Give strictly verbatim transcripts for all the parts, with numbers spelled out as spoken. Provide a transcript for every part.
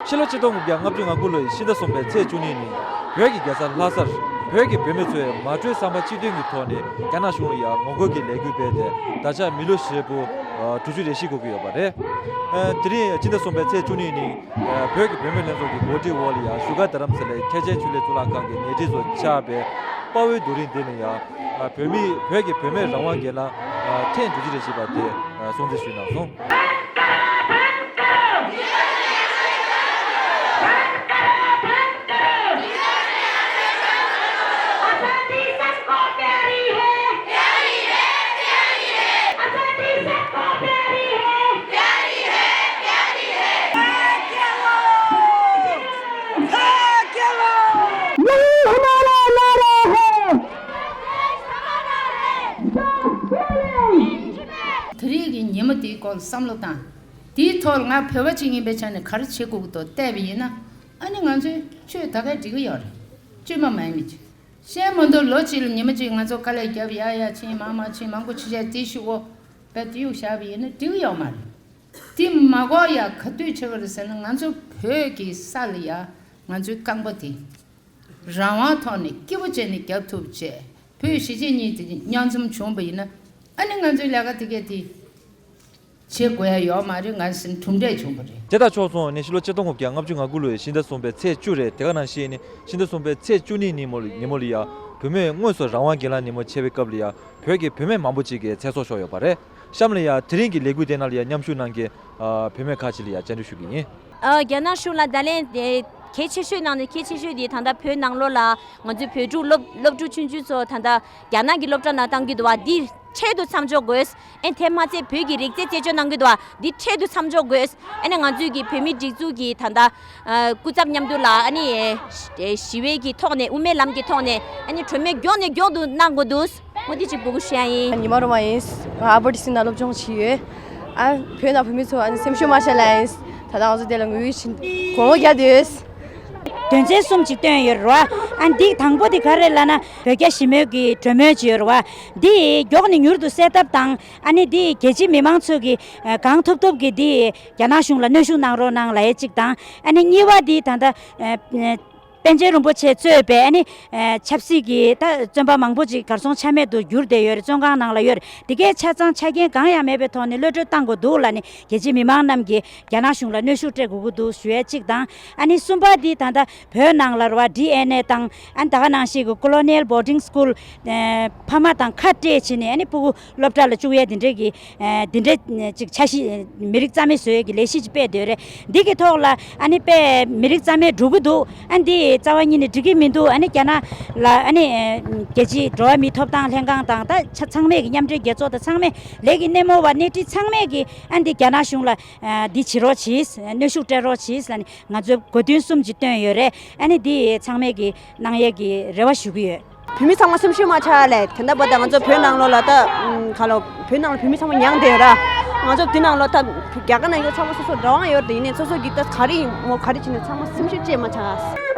ཕྱི་ལོ་ཆིག་སྟོང་དགུ་བརྒྱ་ལྔ་བཅུ་ང་དགུ་ལོའི་ཕྱི་ཟླ་གསུམ་པའི་ཚེས་བཅུ་གཉིས་ཉིན། བོད་ཀྱི་རྒྱལ་ས་ལྷ་སར་བོད་ཀྱི་བུད་མེད་ཚོས་མ་གྲོས་བསམ་པ་གཅིག་མཐུན་གྱི་ཐོག་ནས་རྒྱ་ནག་གཞུང་ལ་ཡང་ངོ་རྒོལ་གྱི་ལས་འགུལ་སྤེལ་ཏེ། ད་ཆ་མི་ལོ་ཞེ་པོ་དྲུག་ཅུ་རེ་བཞི་འགོར་གྱི་ཡོད་པ་རེད། དེ་རིང་ཕྱི་ཟླ་གསུམ་པའི་ཚེས་བཅུ་གཉིས་ཉིན། བོད་ཀྱི་བུད་མེད་ལྷན་ཚོགས་ཀྱི་གོ་སྒྲིག་འོག་ལ་ཡང་བཞུགས་སྒར་རྡ་རམ་ས་ལའི་ཐེག་ཆེན་ཆོས་གླིང་གཙུག་ལག་ཁང་གི་ཉེ་འཁྲིས་སུ་ཆགས་པའི་དཔའ་བོའི་རྡོ་རིང་འདི་ནས་ཡང་། བོད་མི་བོད་ཀྱི་བུད་མེད་རང་དབང་སྒེར་ལངས་ཐེངས་དྲུག་ཅུ་རེ་བཞི་པ་དེ་སྲུང་བརྩི་ཞུས་གནང་སོང་། དེ་རིང་གི་ཉིན་མོ་དེའི་སྐོར་བསམ་བློ་བཏང་། དེའི་ཐོག་ང་བོད་པ་ཅིག་ཡིན་པའི་ཆ་ནས་ག་རེ་བྱེད་དགོས་ཀྱི་འདུག་བལྟས་པ་ཡིན་ན། ཨ་ནི་ང་ཚོའི་ཆོས་ད་གའི་འགྲིག་གི་ཡོད་རེད། བཅོས་མ་མ་ཡིན་མི་ཅིག་བཤད་མ་འདུག་ལོ་གཅིག་ལ་ཉི་མ་གཅིག་ང་ཚོ་དཀའ་ལས་བརྒྱབ། ཡ་ཡ་ཕྱིན་མ་མ་ཕྱིན་མང་པོ་ཕྱི་རྒྱལ་དེ་ཤུ་འོ་བས་དེ་གཡུག་བཞག་པ་ཡིན་ན་འགྲིག་གི་ཡོད་མ་རེད། དེ་མ་གོ་ཡ་ག་དུས་ཆགས་ཀྱི་རེད་ཟེར་ན། ང་ཚོ་བོད་ཀྱི་ས་ལ་ཡ་ང་ཚོའི་རྐང་པ་དེ་རང་དབང་ཐོག་ནས་སྐྱིད་པོ་བྱས་ནས་རྒྱག་ཐུབ་བྱས། བོད་གཞིས་བྱེས་གཉིས་དེ་མཉམ་འཛོམས་བྱུང་བ་ཡིན་ན། ཨ་ནི་ང་ཚོའི་ལས་ཀ་དེ་གས་དེ་བྱེད་དགོས་ཡ་ཡོད་མ་རེད། ང་ཚོ་གྲུབ་འབྲས་བྱུང་བ་རེད། དེ་དང་ཕྱོགས་མཚུངས་ནས་ཕྱི་ལོ་ཆིག་སྟོང་དགུ་བརྒྱ་ལྔ་བཅུ་ང་དགུ་ལོའི་ཕྱི་ཟླ་གསུམ་པའི་ཚེས་བཅུ་རེད། དེ་ག་ནང་བཞིན་ནི་ཕྱི་ཟླ་གསུམ་པའི་ཚེས་བཅུ་གཉིས་ཉིན་མོ་ཉིན་མོ་ལ་ཡ་བུད་མེད་དངོས་སུ་རང་དབང་སྒེར་ལངས་ཉིན་མོ་ཆེ་བའི་སྐབས་ལ་ཡ་བོད་ཀྱི་བུད་མེད་མང་པོ་ཅིག་གིས་ཚེ་སྲོག་ཤོར་ཡོད་པ་རེད། གཤམ་ལ་ཡ་དེ་རིང་གི་ལས་འགུལ་དེ་ནང་ལ་ཡ་མཉམ་ཞུགས་གནང་མཁན་བུད་མེད་ཁག་ཅིག་ལ་ཡ་བཅར་འདྲི་ཞུ་གི་ཡིན། ཨ། རྒྱ་ནག་གཞུང་ལ་བརྡ་ལན་དེ་གལ་ཆེ་ཤོས་ནང་ནས་གལ་ཆེ་ཤོས་དེ་ད་ལྟ་བོད་ནང་ལོགས་ལ་ང་ཚོའི་བོད་ཕྲུག་སློབ་སློབ་ཕྲུག་ཆུང་ཆུང་ཚོ་ད་ལྟ་རྒྱ་ནག་གི་སློབ་གྲྭ་ནང་བཏང་གི་འདུག་བ། འདི་འཕྲལ་དུ་མཚམས་འཇོག་དགོས། ཨེ་དེ་མ་ཚད་བོད་ཀྱི་རིག་རྩལ་རྩད་གཅོད་གནང་གི་འདུག་བ། འདི་འཕྲལ་དུ་མཚམས་འཇོག་དགོས། ཨ་ནི་ང་ཚོའི་གི་བོད་མི་སྒྲིག་འཛུགས་ཀྱི་ད་ལྟ་ཨ་སྐུ་ཚབ་མཉམ་དུ་ལ་ཨ་ནི་ཞི་བའི་གི་ཐོག་ནས་དབུ་མའི་ལམ་གྱི་ཐོག་ནས་ཨ་ནི་གྲོས་མོལ་མགྱོགས་ནས་མགྱོགས་དུ་གནང་དགོས་འདུག། མོ་དེ་ཅིག་སྤུ་གུ་ཤེས་ཡིན། ཉི་མ་རོ་མ་ཡིན། ང་ཨ་བར་ཏི་སི་ན་སློབ་སྦྱོང་བྱས་ཡོད། ཨ་བོད་ནང་བོད་མི་ཚོ་ཨ་ནི་སེམས་ཤུགས་མ་ཆག་ལ་ཡིན། ད་ལྟ་ང་ཚོ་དེ་ལ་ངོས་བཞིན་དགོངས་བློ་རྒྱག་བསྡད་ཡོད། དོན་ཚན་གསུམ་ཅིག་བཏོན་ཡོད་རེད་བ། ཨ་འདི་དང་པོ་དེ་ག་རེ་ལབ་ན། བོད་རྒྱ་ཞི་མོལ་གྱི་གྲོས་མོལ་ཅིག་ཡོད་རེད་བ། འདི་མགྱོགས་ནས་མྱུར་དུ་སེལ་ཐབས་དང་། ཨ་ནི་འདི་རྒྱལ་སྤྱིའི་མི་མང་ཚོ་གིས་གང་ཐུབ་ཐུབ་ཀྱིས་འདི་རྒྱ་ནག་གཞུང་ལ་གནོན་ཤུགས་གནང་རོགས་གནང་ལབ་ཡས་གཅིག་དང་། ཨ་ནི་གཉིས་པ་འདི་ད་ལྟ་པཎ་ཆེན་རིན་པོ་ཆེ་གཙོས་པའི་ཨ་ནི་ཆབ་སྲིད་ཀྱི་ད་བཙོན་པ་མང་པོ་ཅིག་གར་སོང་ཆ་མེད་དུ་གྱུར་བསྡད་ཡོད་རེད། བཙོན་ཁང་ནང་ལ་ཡོད་རེད། འདི་གའི་ཆ་ཚང་ཆ་རྐྱེན་གང་ཡང་མེད་པའི་ཐོག་ནས་གློད་གྲོལ་བཏང་དགོས་འདུག་ལབ་ནས་རྒྱལ་སྤྱིའི་མི་མང་རྣམས་ཀྱིས་རྒྱ་ནག་གཞུང་ལ་གནོན་ཤུགས་སྤྲད་དགོས་ཀྱི་འདུག་ཞུ་ཡས་གཅིག་དང་། ཨ་ནི་གསུམ་པ་འདི་ད་ལྟ་བོད་ནང་ལ་རེད་བ། ཌི་ཨེན་ཨེ་དང་ཨ་ནི་ད་ག་ནང་བཞིན་གྱི་ཀོ་ལོ་ནི་ཡལ་བོར་ཌིང་སི་ཀུལ་ཕ་མ་དང་ཁ་སྤྲད་བྱས་ནས་ཨ་ནི་སྤུ་གུ་སློབ་གྲྭ་ལ་བཅུག་ཡས་འདི་འདྲའི་གི་འདི་འདྲའི་ཅིག་འཆར་གཞི་མི་རིགས་རྩ་མེད་བཟོ་ཡས་ཀྱི་ལས་གཞི་ཅིག་སྤེལ་བསྡད་རེད། འདི་གི་ཐོག་ལ་ཨ་ནི་དཔེ་མི་རིགས་རྩ་མེད་འགྲོ་གི་འདུག། ཨ་འདི་རྩ་བ་ཉིད་ནས་འགྲིག་གི་མི་འདུག། ཨ་ནི་རྒྱ་ནག་ལ་ཨ་ནི་རྒྱལ་སྤྱིའི་འགྲོ་བ་མིའི་ཐོབ་ཐང་ལྷན་ཁང་དང་ད་ཆ་ཚང་མས་ཀྱི་མཉམ་འབྲེལ་རྒྱལ་ཚོགས་དང་ཚང་མས་ལས་ཀྱི་སྣེ་མོ་བ་སྣེ་ཁྲིད་ཚང་མས་ཀྱི་ཨ་འདི་རྒྱ་ནག་གཞུང་ལ་འདི་བྱེད་རོགས་གྱིས། གནོན་ཤུགས་སྤྲད་རོགས་གྱིས་ལབ་ནས་ང་ཚོས་དགོས་འདུན་གསུམ་ཅིག་བཏོན་ཡོད་རེད། ཨ་ནི་འདི་ཚང་མས་ཀྱི་གནང་ཡས་ཀྱི་རེ་བ་ཞུ་གི་ཡོད། བོད་མི་ཚང་མ་སེམས་ཤུགས་མ་ཆག་ལས། དེ་འདྲ་བ་དང་ང་ཚོ་བོད་ནང་ལོགས་ལ་ད་ག་ལོ་བོད་ནང་ལ་བོད་མི་ཚང་མ་མྱངས་བསྡད་ཡོད་ར། ང་ཚོ་དེ་ནང་ལོགས་ད་རྒྱ་གར་ནང་གི་ཚང་མ་སོ་སོ་རང་དབང་ཡོད་རེད། ཡིན་ནའི་སོ་སོ་གི་ད་ག་རེ་ཡིན་མོ་ག་རེ་བྱས་ནས་ཚང་མ་སེམས་ཤུགས་ཅེས་མ་ཆག།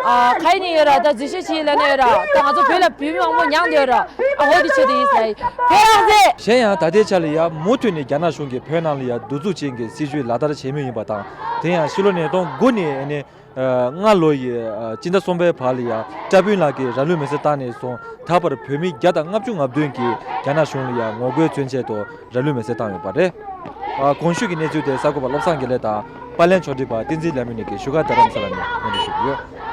ཨ་ག་ཡིན་ཡོད་ར། ད་རྫུན་ཤོད་བྱས་ལབ་ནས་ཡོད་ར། ད་ང་ཚོ་བོད་ལ་བོད་མི་མང་པོ་མྱངས་བསྡད་ཡོད་ར། ཨ་འོ་དེ་ཆེད་དུ་ཡིན་ཟེར་ཡིན། བོད་རང་བཙན། གཞན་ཡང་ད་ལྟའི་ཆ་ལ་ཡ་མུ་མཐུད་ནས་རྒྱ་ནག་གཞུང་གིས་བོད་ནང་ལ་ཡ་གདུག་རྩུབ་ཅན་གྱི་སྲིད་བྱུས་ལག་བསྟར་བྱེད་མུས་ཡིན་པ་དང་། དེ་ཡང་ཕྱི་ལོ་ཉིས་སྟོང་དགུ་ནས་ཨ་ནི། ལྔ་ལོ་ཡི་སྤྱི་ཟླ་གསུམ་པའི་བར་ལ་ཡང་བཀྲ་དཔོན་ལགས་ཀྱིས་ར་ལུག་མེ་བསྲེགས་བཏང་ནས་བཟུང་ད་བར་བོད་མི་བརྒྱ་དང་ལྔ་བཅུ་ང་བདུན་གྱིས་རྒྱ་ནག་གཞུང་ལ་ཡང་ངོ་རྒོལ་མཚོན་ཆེད་དུ་ར་ལུག་མེ་བསྲེགས་བཏང་ཡོད་པ་རེད། ཨ། གོང་ཞུས་ཀྱི་གནས་ཚུལ་དེ་གསར་འགོད་པ་བློ་བཟང་དགེ་ལེགས་དང་པར་ལེན་ཕྱོགས་སྒྲིག་པ་བསྟན་འཛིན་ལྷ་མོ་གཉིས་ཀྱིས་བཞུགས་སྒར་རྡ་རམ་ས་ལ་ནས་སྙན་སྒྲོན་ཞུ་གི་ཡོད།